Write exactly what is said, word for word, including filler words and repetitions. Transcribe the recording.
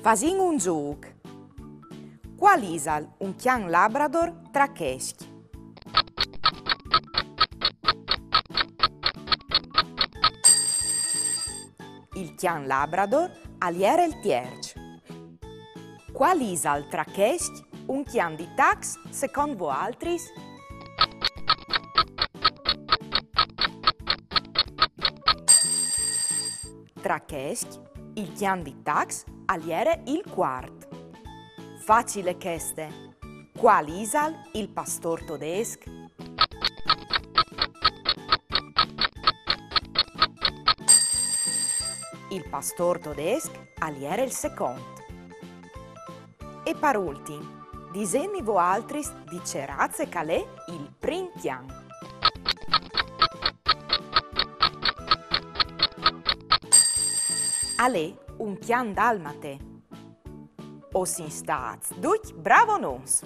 Fasìn un zûc. Cuâl isal un cjan labrador tra chescj? Il cjan labrador al jere il tierç. Cuâl isal tra chescj un cjan di tacs secont voaltris? Tra chescj, il cjan di tacs al jere il cuart. Facile cheste. Cuâl isal il pastôr todesc? Il pastôr todesc al jere il secont. E par ultin, disêtmi voaltris di ce raze che al è il prin cjan. Al è un cjan dalmate. O sin stâts ducj bravonons!